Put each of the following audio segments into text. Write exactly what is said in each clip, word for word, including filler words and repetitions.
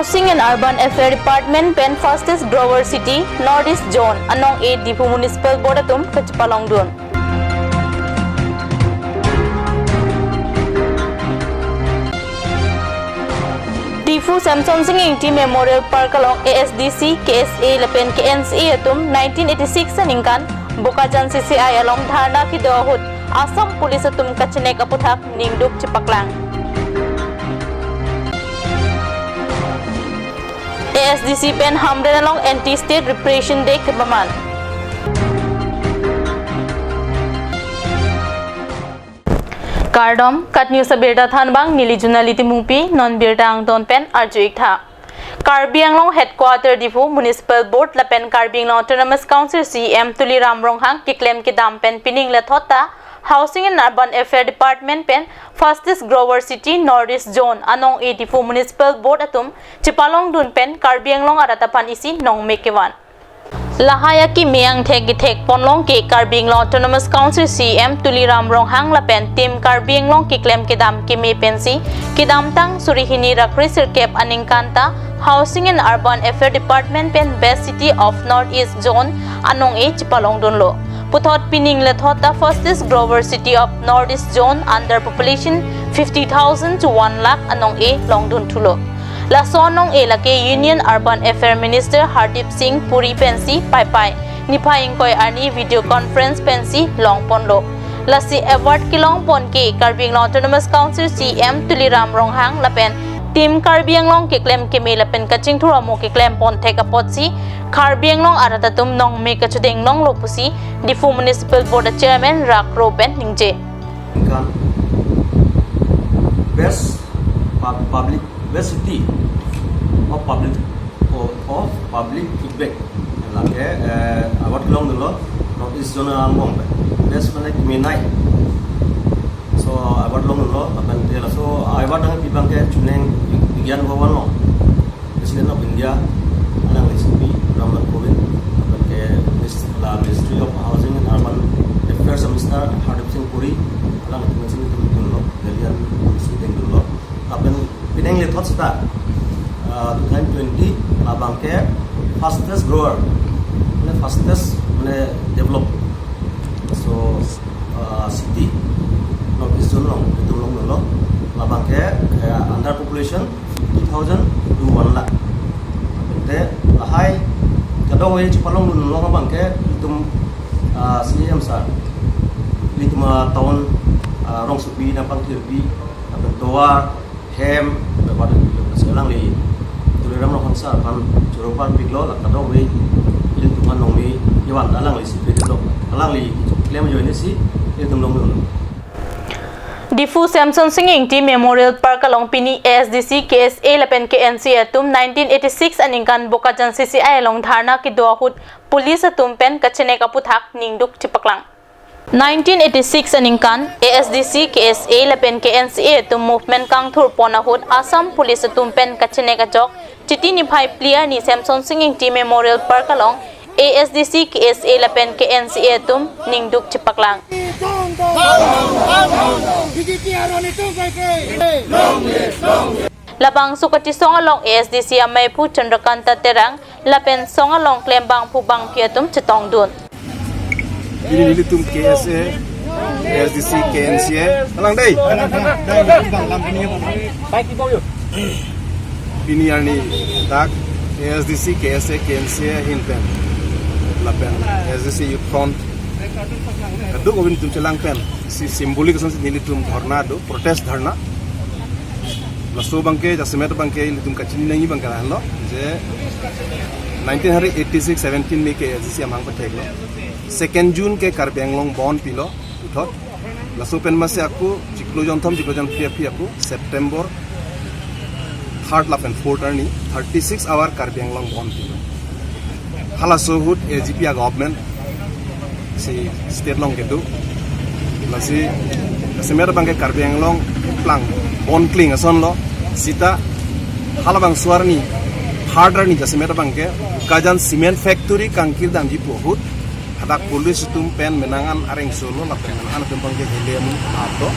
Housing and Urban Affairs Department pen Fastest Grower City North East Zone anong-e Diphu Municipal Board atum kachepalongdun. Diphu Semsonsing Ingti Memorial Park along A S D C, K S A lapen K N C A atum nineteen eighty-six aningkan Bokajan C C I along dharna kedo ahut Assam Police atum kachenek aputhak ningduk chepaklang. A S D C pen Hamren along Anti State Repression Day kepaman. Kardom, KAT News abirta thanbang, neli Junali Timungpi, non birta angton pen arju-ik tha. Karbi Anglong Headquarter Diphu Municipal Board lapen Karbi Anglong Autonomous Council C E M Tuliram Ronghang keklem kedam pen pining lethot ta Housing and Urban Affairs Department pen Fastest Grower City North East Zone anong-e Diphu Municipal Board atum chepalongdun pen Karbi Anglong arat aphan isi nongmek kevan. Lahai akimi angthek kethek ponlong ke Karbi Anglong Autonomous Council C E M Tuliram Ronghang lapen Team Karbi Anglong keklem kedam keme pensi kedamtang suri hini ra kre sirkep aningkan ta Housing and Urban Affairs Department pen Best City of North East Zone anong-e chepalongdunlo. Puthot pining lethot ta Fastest Grower City of North East Zone, under population fifty thousand to one lakh anong-e longdun thulo. Laso anong-e lake Union Urban Affairs Minister Hardeep Singh Puri pensi Paipai niphai ingkoi arni video conference pensi longponlo. Lasi award kelongpon ke Karbi Anglong Autonomous Council C E M Tuliram Ronghang lapen Team Karbi Anglong keklem keme lapen kachingthur amo keklempon thek apotsi Karbi Anglong arat atum nongmek kachudeng longlo pusi Diphu Municipal Board Chairman Rak Ro pen ningje. Kan best pub- public, best city of public, of, of public feedback. Lake, eh, award kelongdunlo North East Zone angbong pen. Best mane kemenei. So award longdunlo, lapen te laso award nangpi abang ke Chuning Vigyan Bhawan along President of India alangli isi pi Ram Nath Kovind, lapen ke Minis-, la Ministry of Housing and Urban Affairs Minister Hardeep Singh Puri alangli pensi nelitum dunlo, Delhi an pensi dunlo. Lapen pining lethot seta, ah, two thousand twenty labang ke fastest grower, mane fastest, mane develop. So, ah, city North East Zone along, itum along dolo. Labang ke, eh, under population fifty thousand to one lakh. Te lahai kadokave chepalongdunlo abang ke itum, ah, C E M sir, itum, ah, town, ah, rongsopi, nangpangthirpi, lapen tovar, hem, lapen water, alangli Tuliram Ronghang sir aphan choro parpiklo, la kadokave itum aphan nongni iwan alangli si pe dok, alangli klem ajoine si itum longdunlo. Diphu Semsonsing Ingti Memorial Park along pini A S D C, K S A lapen K N C A atum nineteen eighty-six aningkan Bokajan C C I along dharna kedo ahut police atum pen kachenek aputhak ningduk chepaklang. Nineteen eighty-six aningkan A S D C, K S A lapen K N C A atum movement kangthurpon ahut Assam Police atum pen kachenek ajok Chiti niphai phli arni Semsonsing Ingti Memorial Park along A S D C, K S A lapen K N C A atum ningduk chepaklang. Labangso kachisong along A S D C amei aphu Chandrakanta Terang lapen song along klembangphu bangphi atum chetongdun. Pini nelitum K S A, A S D C, K N C A, alang dei. Pini arni dak A S D C, K S A, K N C A ahin pen, lapen A S D C Youth Front, kadokave nelitum chelang pen, si symbolic asonsi nelitum dharna do, protest dharna. Laso abangke, jasemet abangke, ilitum kachini nangji abangke lahenlo, je nineteen eighty-six seventeen May ke A S D C amang patheklo. Second June ke Karbi Anglong bon pilo, puthot. Laso pen masi ako, chiklo jonthom, chiklo jonphli aphi ako, September third lapen fourth arni, thirty-six hour Karbi Anglong bon pilo. Halaso ahut A G P a-government si state along kedo. Lasi, jasemet abangke Karbi Anglong plang bon kling asonlo. Sita halabangso arni, third arni jasemet abangke Bokajan cement factory kangkir damji pu ahut hadak police atum pen menang an areng solo lapen menang an atum abangke hele amun ato.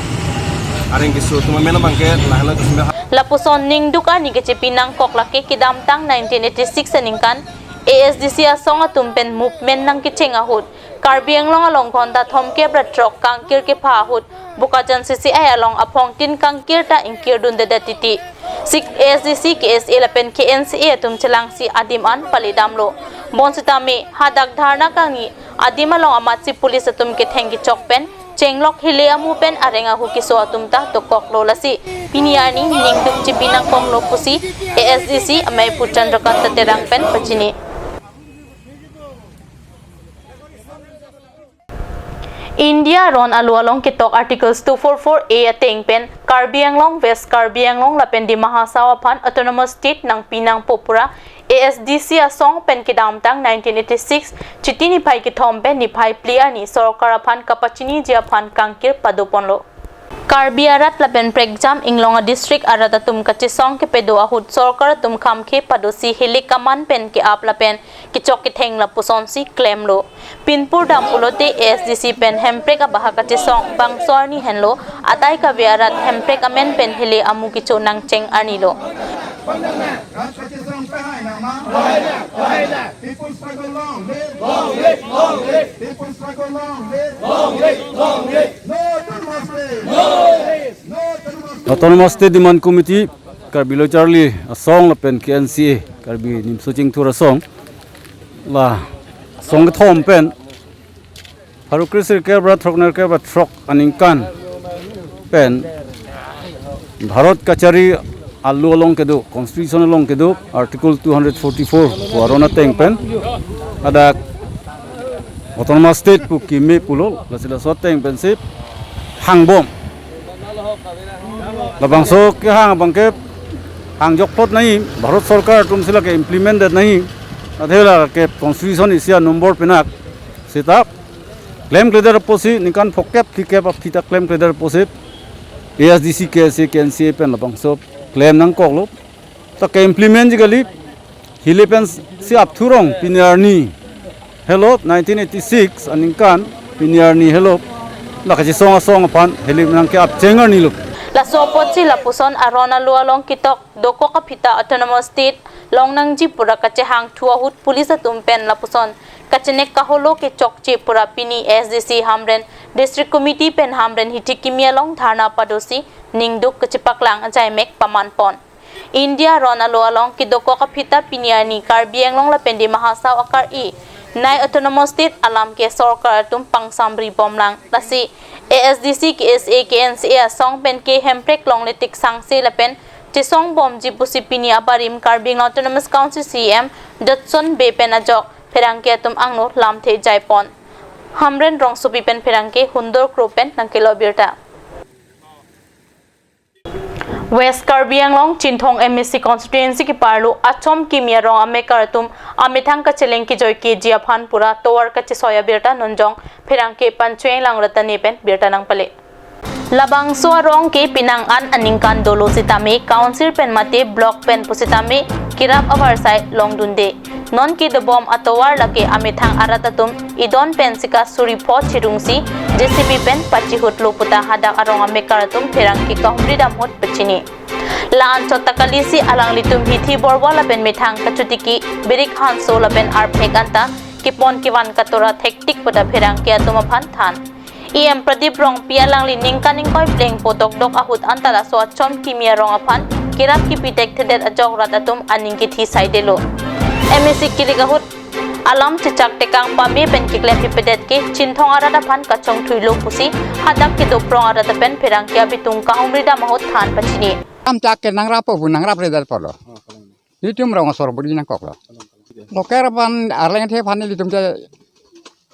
Areng keso atum amen abangke lahelo kesimbe. Lapuson ningduk arni kechepi nangkok lake kedamtang nineteen eighty-six aningkan A S D C asong atum pen movement nangkecheng ahut Karbi Anglong along ghonta thomkep ra throk kangkir kepha ahut Bokajan C C I along aphongtin kangkir ta ingkirdundedet titi. Sik A S D C, K S A lapen K N C A atum chelangsi adim an palidamlo. Bonsitame hadak dharna kangni adim along amatsi police atum ketheng kechok pen chenglok hile amu pen areng ahu keso atum ta dokoklo, lasi pini arni ningduk chepi nangkoklo pusi A S D C amei pu Chandrakanta Terang pen pachini. India aron alu along ketok Articles two four four A ateng pen Karbi Anglong, West Karbi Anglong lapen Dima Hasao aphan Autonomous State nangpi nangpo pura A S D C asong pen kedamtang nineteen eighty-six Chiti niphai kethom pen niphai phli arni sorkar aphan kapachiniji aphan kangkir padoponlo. Karbi arat lapen prekjam inglong adistrict arat atum kachesong kepedo ahut sorkar atum khamkhe padosi hilik kaman pen ke-ap lapen kechok ketheng lapusonsi klemlo. Pinpur dam pulote A S D C pen Hemprek abahak kachesong bangso arni henlo, atai kave arat Hemprek amen pen hile amu kecho nangcheng arnilo. People struggle long live. Long live, long live. People struggle long live. Long live, long live. No autonomous state. No autonomous state. Autonomous State Demand Committee, Karbi Lo Charli Asong lapen K N C A, Karbi Nimso Chingthur Asong, la asong kethom pen pharo kre sirkep ra throk nerkep ra throk aningkan pen Bharat kachari alu along kedo, Constitution along kedo, Article two hundred forty-four pu aron ateng pen hadak Autonomous State pu keme pulo, lasi laso ateng pensi hangbom. Labangso kehang abangke hangjokplot nangji, Bharat Sorkar atumsi lake implement det nangji, athe lake Constitution isi a-number penak seta klemkledet apotsi ningkan phokep phlikep aphi ta klemkledet apotsi A S D C, K S A, K N C A pen labangso klem nangkoklo. Ta ke-implementji kali, hile pensi apthurong pini arni helo nineteen eighty-six aningkan pini arni helo la kachesong asong aphan hile nangke-apcheng arnilo. Laso apotsi lapuson aron alu along ketok dokok aphi ta Autonomous State longnangji pura kachehangthu ahut police atum pen lapuson kachenek kaholo kechokche pura pini A S D C Hamren District Committee pen Hamren hithi kimi along dharna padosi ningduk kachepaklang ajaimek pamanpon. India aron alu along kedokok aphi ta pini arni Karbi Anglong lapen Dima Hasao akar-i nai Autonomous State alam ke sorkar atum pangsamri bomlang, lasi A S D C, K S A, K N C A asong pen ke Hemprek longle tik sangse lapen chesong bomji pusi pini abarim Karbi Anglong Autonomous Council C E M Jotson Bey pen ajok pherangke atum angno lamthe jaipon. Hamren rongsopi pen pherangke Hundor Kro pen nangkelo birta. West Karbi Anglong Chinthong M A C constituency keparlo achom kimi arong amekar atum amethang kacheleng kejoi keji aphan pura tovar kachesoi abirta nonjong pherangke Panchweng Langratane pen birta nangpale. Labangso arong ke penang an aningkan dolo sitame council pen mate block pen pusitame kerap avarsai longdunde. Non kedobom atovar lake amethang arat atum idon pen sika suri pho chirungsi J C B pen pachihutlo puta hadak arong amekar atum pherangke kahumri dam ahut pachini. La-an chot ta kalisi alanglitum hithi borwa lapen methang kachotiki birik hanso lapen arphek anta kepon kevan katora thektik puta pherangke atum aphan than. E M Pradip Rongpi alangli ningkan ingkoi plengpo dokdok ahut anta laso achom kimi arong aphan kerap kepi thekthedet ajok rat atum aning kethi saidelo. M A C kilik ahut alam chechak tekang pame pen keklem pipedet ke Chinthong arat aphan kachongthuilo pusi hadak kedoprong arat pen pherangke abitung kahumri dam ahut than pachini. Kam chak ke nangrap po bu nangrapredetpo lo. Nelitum rong asor budi nangkoklo. Local aphan Arleng the aphan nelitum ke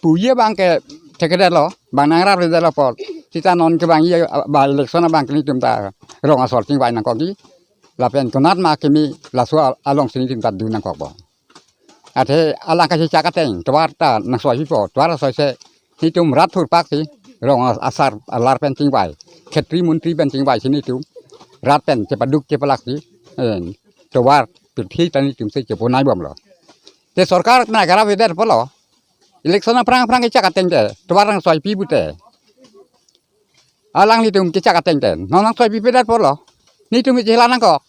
puye abangke thekthedetlo, bang nangrapredetlo apot. Sita non ke bang ye ba election abang ke nelitum ta rong asor chingvai nangkokji. Lapen konat ma kimi laso alongsi nelitum ta dun nangkokpo. Athe alang kachechak ateng tovar ta nangsoipipo, tovar asoise nelitum rat thurpaksi rong asar alar pen chingvai, khetri muntri pen chingvaisi nelitum rat pen chepaduk chepalaksi, eh, tovar pirthe ta nelitumsi cheponai bomlo. Te sorkar na kerapvedet pulo, election aphrang aphrang kechak ateng te tovar nangsoipi pute. Alanglitum kechak ateng ten non nang soi pipedet apotlo. Netum kechela nangkok.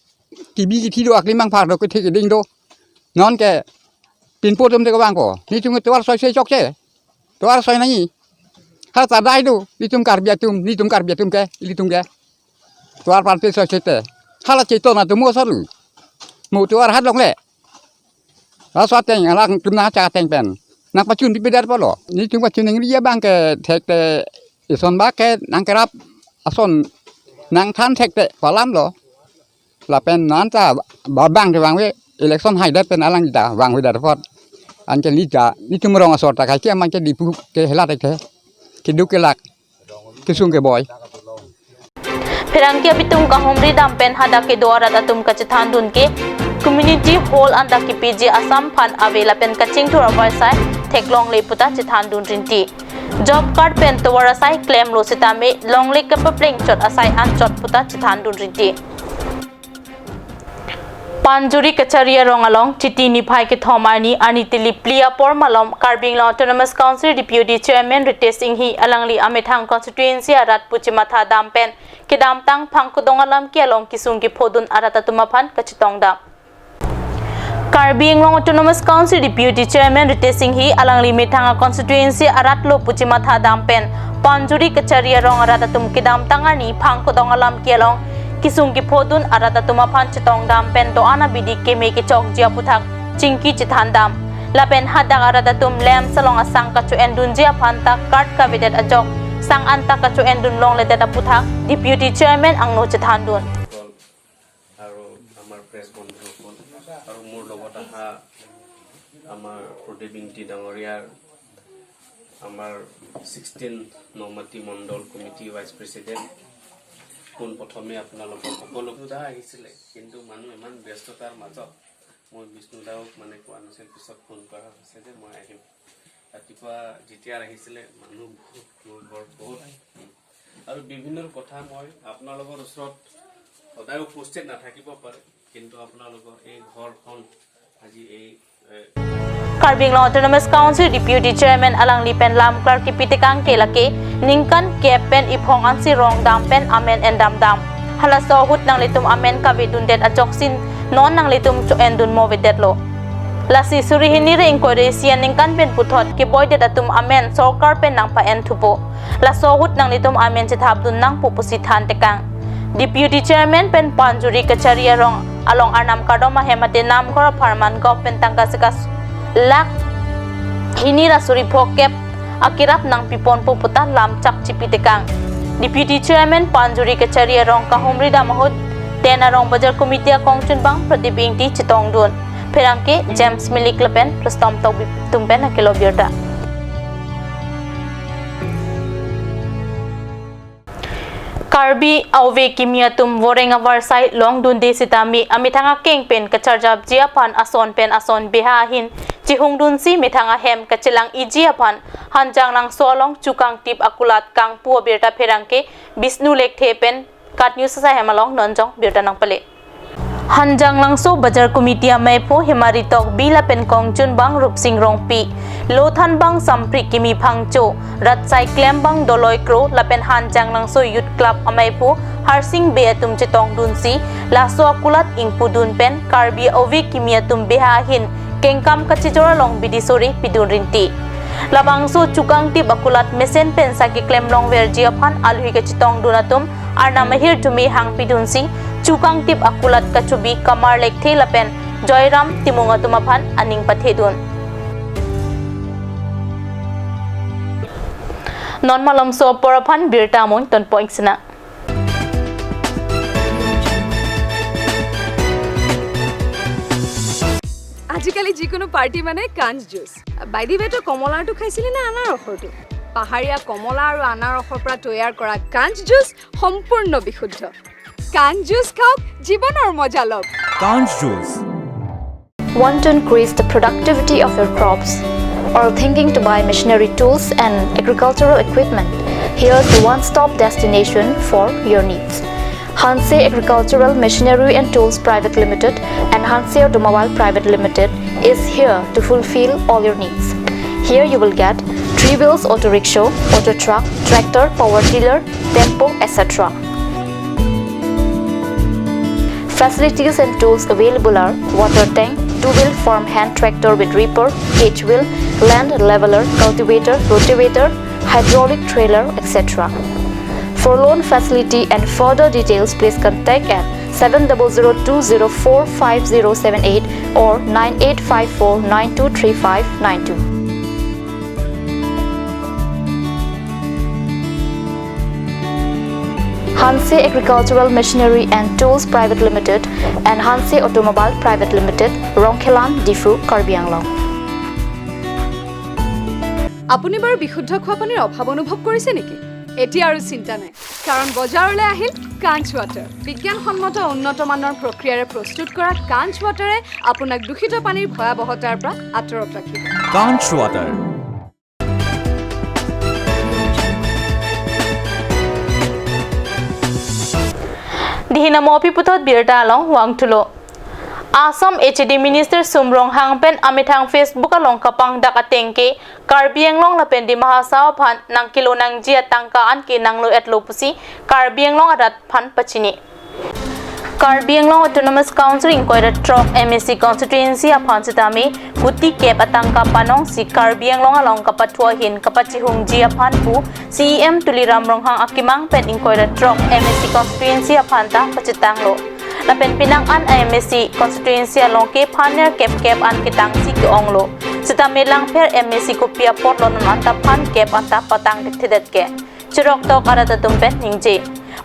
Kibi kithi do, aklimang phar do, kethe keding do. Non ke pinpo atum te kevangpo. Netum ke tovar soi se chokche. Tovar soi nangji. Hala ta dai do. Netum Karbi atum, netum Karbi atum ke, ilitum ke. Tovar pante soi se te. Hala cheton atum mo solu. Mo tovar hat longle. Laso ateng alangtum nang chak ateng pen nang pachun pipedet apotlo. Netum pachun nangri abang ke thekte ison bak ke nang kerap ason nang than thekte palamlo. Lapen non ta ba bang te vangve, election haidet pen alang ta vangvedet apot. Anke ne ta netum rong asor ta kai ke man ke Diphu ke hela te ke. Keduk kelak, kesung keboi. Pherangke apitum kahumri dam pen hadak kedo arat atum kachethandun ke community hall anta kepiji asam aphan ave lapen kachingthur avarsai theklongle puta chethandun rinti. Job card pen tovar asai klemlo sitame longle kepapleng chot asai anchot puta chethandun rinti. Panjuri Kachari arong along Chiti niphai kethom arni, arni tili phli apor malom Karbi Anglong Autonomous Council Deputy Chairman Ritesh Enghi alangli amethang constituency arat pu chematha dam pen kedamtang Phangkodong alamki along kesung kephodun arat atum aphan kachetong dam. Karbi Anglong Autonomous Council Deputy Chairman Ritesh Enghi alangli methang a constituency arat lo pu chematha dam pen Panjuri Kachari arong arat atum kedamtang arni Phangkodong alamki along kesung kephodun arat atum aphan chetong dam pen do-an abidi keme kechokji aputhak chingki chethan dam. Lapen hadak arat atum lamps along asang kacho-endunji aphan ta card kavedet ajok sang anta kacho-endun longledet aputhak Deputy Chairman angno chethandun. আৰু আমাৰ প্ৰেছ বন্ধুসকল আৰু মোৰ লগত অহা আমাৰ প্ৰদীপ ইংতি ডাঙৰীয়াৰ আমাৰ ছিক্সটিন নমাটি মণ্ডল কমিটি ভাইচ প্ৰেচিডেণ্ট, পোনপ্ৰথমে আপোনালোকৰ সকলো সোধা আহিছিলে, কিন্তু মানুহ ইমান ব্যস্ততাৰ মাজত মই বিষ্ণু দাওক মানে কোৱা নাছিল, পিছত ফোন কৰা হৈছে যে মই আহিম। ৰাতিপুৱা যেতিয়া আহিছিলে মানুহ বহুত, মোৰ ঘৰত বহুত, আৰু বিভিন্ন কথা মই আপোনালোকৰ ওচৰত সদায় উপস্থিত নাথাকিব পাৰে, কিন্তু আপোনালোকৰ এই ঘৰখন আজি এই, এ, Karbi Anglong Autonomous Council Deputy Chairman alangli pen lam klar kipi tekang ke lake ningkan kep pen iphong ansi rong dam pen amen endam dam. Halaso ahut nanglitum amen kavedundet ajok si non nanglitum cho-endun mo vedetlo. Lasi suri hini ra ingkoi ra isi aningkan pen puthot keboidet atum amen sorkar pen nangpa-en thupo. Laso ahut nanglitum amen chethapdun nangpo pusi than tekang. Deputy Chairman pen Panjuri Kachari arong along arnam kardom ahem mate namghor apharman government tangka sekas lakh hini ra suri phokep akirap nangpiponpo puta lam chak chipi tekang. Deputy Chairman Panjuri Kachari arong kahumri dam ahut Ten Arong Bajar Committee akongchunbang Pradip Ingti chetongdun. Pherangke James Milik lapen Rustom Tokbi atum pen akelo birta. Karbi ave kimi atum voreng avarsai longdunde sitame amethang akeng pen kacharjapji aphan ason pen ason beha ahin chihungdunsi methang ahem kachelang-iji aphan Hanjanglangso along Chukangtip akulat kangpu abirta pherangke Bishnu Lekthe pen KAT News asai hem along nonjong birta nangpale. Hanjanglangso Bajar Committee ameiphu Hemari Tokbi lapen kongchunbang Rupsing Rongpi, lothanbang Sampri Kimi Phangcho, ratsai klembang Doloi Kro lapen Hanjanglangso Youth Club ameiphu Harsing Bey atum chetongdunsi laso akulat ingpudun pen Karbi ave kimi atum beha ahin kengkam kachijor along bidi sore pidun rinti. Labangso Chukangtip akulat mesen pen saki klem longverji aphan alui kachetongdun atum arnam ahirjume hangpidunsi Chukangtip akulat kachobi Kamar Lekthe lapen Joyram Timung atum aphan aning pathedun. Non malomso apor aphan birta amung tonpo ingsina. আজিকালি যিকোনো পাৰ্টি মানে কাঞ্চ juice. By the ৱে, তই কমলাৰটো খাইছিলি নে আনাৰসৰটো? পাহাৰীয়া কমলা আৰু আনাৰসৰ পৰা তৈয়াৰ কৰা কাঞ্চ জুচ সম্পূৰ্ণ বিশুদ্ধ। কাঞ্চ জুচ খাওক, জীৱনৰ মজা লওক। Kanch Juice. Want to increase the productivity of your crops? Or thinking to buy machinery tools and agricultural equipment? Here's the one-stop destination for your needs. Hanse Agricultural Machinery and Tools Private Limited and Hanse Automobile Private Limited is here to fulfill all your needs. Here you will get three Three wheels auto rickshaw, auto truck, tractor, power tiller, tempo, et cetera. Facilities and tools available are water tank, two-wheel farm hand tractor with reaper, cage wheel, land leveler, cultivator, rotavator, hydraulic trailer, et cetera. For loan facility and further details, please contact at seven double zero two zero four five zero seven eight or nine eight five four nine two three five nine two. Hanse Agricultural Machinery and Tools Private Limited and Hanse Automobile Private Limited, Rongkhelan, Diphu, Karbi Anglong. আপুনি বাৰু বিশুদ্ধ খোৱা পানীৰ অভাৱ অনুভৱ কৰিছে নেকি? এতিয়া আৰু চিন্তা নাই, কাৰণ বজাৰলৈ আহিল কাঞ্চ ৱাটাৰ। বিজ্ঞানসন্মত উন্নত মানৰ প্ৰক্ৰিয়াৰে প্ৰস্তুত কৰা কাঞ্চ ৱাটাৰে আপোনাক দূষিত পানীৰ ভয়াৱহতাৰ পৰা আঁতৰত ৰাখিব। কাঞ্চ water. Dihina mopi puthot birta along vangthulo. Assam H A D Minister Sum Ronghang pen amethang Facebook along kapangdak ateng ke Karbi Anglong lapen Dima Hasao aphan nangkelo nangji atangka an ke nanglo-etlo pusi Karbi Anglong arat aphan pachini. Karbi Anglong Autonomous Council ingkoi ra throk M A C constituency aphan sitame kuti kep atangka panongsi Karbi Anglong along kapathu ahin kapachihungji aphan pu C E M Tuliram Ronghang akemang pen ingkoi ra throk M A C constituency aphan ta pachethanglo. Lapen penang an M A C constituency along ke phan nerkep kep an ketangsi ke-onglo. Sitame Langpher M A C kopi apotlo non anta phan kep anta patangthedet ke. Chirok tok arat atum pen ningje.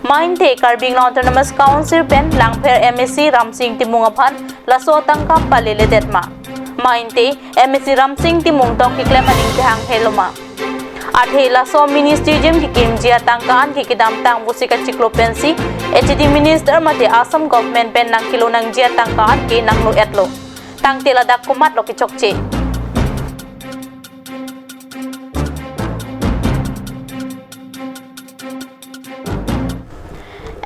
Mainte Karbi Anglong Autonomous Council pen Langpher M A C Ramsing Timung aphan laso atangka paleledet ma? Mainte M A C Ramsing Timung tong keklem aning kehang helo ma? Athe laso mini stadium kekimji atangka an ke kedamtang pusi kachiklo pensi H A D Minister mate Assam Government pen nangkelo nangji atangka an ke nanglo-etlo. Tangte ladak komatlo kechokche?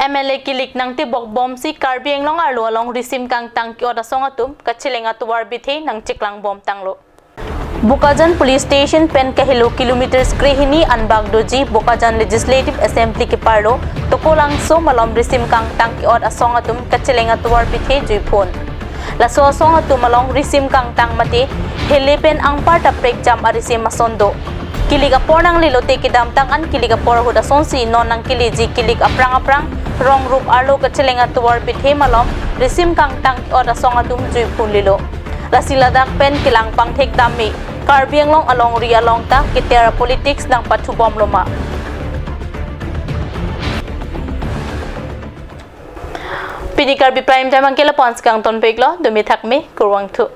M L A kilik nangtibok bomsi Karbi Anglong arlo along risim kangtang ke-ot asong atum kacheleng atovar bithe nangcheklang bomtanglo. Bokajan Police Station pen kahelo kilometers krehini anbak doji Bokajan Legislative Assembly keparlo Tokolangso malom risim kangtang ke-ot asong atum kacheleng atovar bithe juiphun. Laso asong atum along risim kangtang mate hele pen angpar ta prekjam arisim ason do. Kilik apor nanglelote kedamtang an kilik apor ahut asonsi non nangkeleji kilik aphrang aphrang rong rup arlo kacheleng atovar bithe malom risim kangtang ke-ot asong atum juiphunlelo. Lasi ladak pen kelang pangthek dam me, Karbi Anglong alongri along ta keter politics nangpathubomlo ma? Pini Karbi Prime Time anke lapu-an si kangtonpiklo, dome thakme, kurvangthu.